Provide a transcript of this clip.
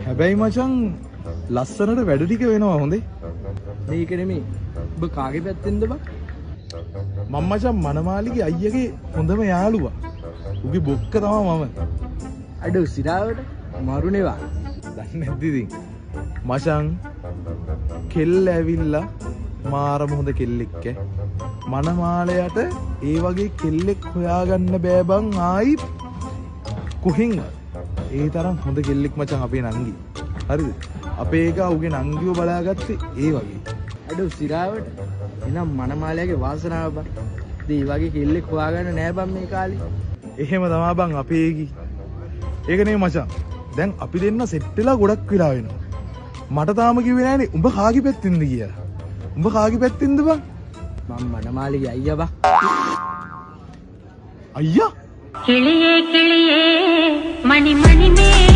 හැබැයි මචං ලස්සනට වැඩ ටික වෙනවා හොඳේ. මේක නෙමෙයි. ඔබ කාගේ පැත්තෙන්ද බං? මං මචං මනමාලිගේ අයියගේ හොඳම යාළුවා. උගේ බොක්ක තමයි මම. අඩෝ සිරාවට මරුනේවා. දන්නේ නැද්ද ඉතින්? මචං කෙල්ල ඇවිල්ලා මාරම හොඳ කෙල්ලෙක් ඈ. මනමාලයට ඒ වගේ කෙල්ලෙක් හොයාගන්න බෑ බං ආයි කොහෙන්වත්. ඒ තරම් හොඳ කෙල්ලෙක් මචං අපේ නංගි. හරිද? අපේ එකා උගේ නංගිව බලාගත්තේ ඒ වගේ. අඩෝ සිරාවට එහෙනම් මනමාලයාගේ වාසනාව බං. ඉතින් ඒ වගේ කෙල්ලෙක් හොයාගන්න නෑ බං මේ කාලේ. එහෙම තමා බං අපේ එකි. ඒක නෙමෙයි මචං. දැන් අපි දෙන්න සෙට් වෙලා ගොඩක් වෙලා වෙනවා. මට තාම කිව්වේ නෑනේ උඹ කාගේ පැත්තෙන්ද කියලා. උඹ කාගේ පැත්තෙන්ද බං? මං මනමාලිගේ අයියා බං. අයියා? கிளியே கிளியே, மணி மணி.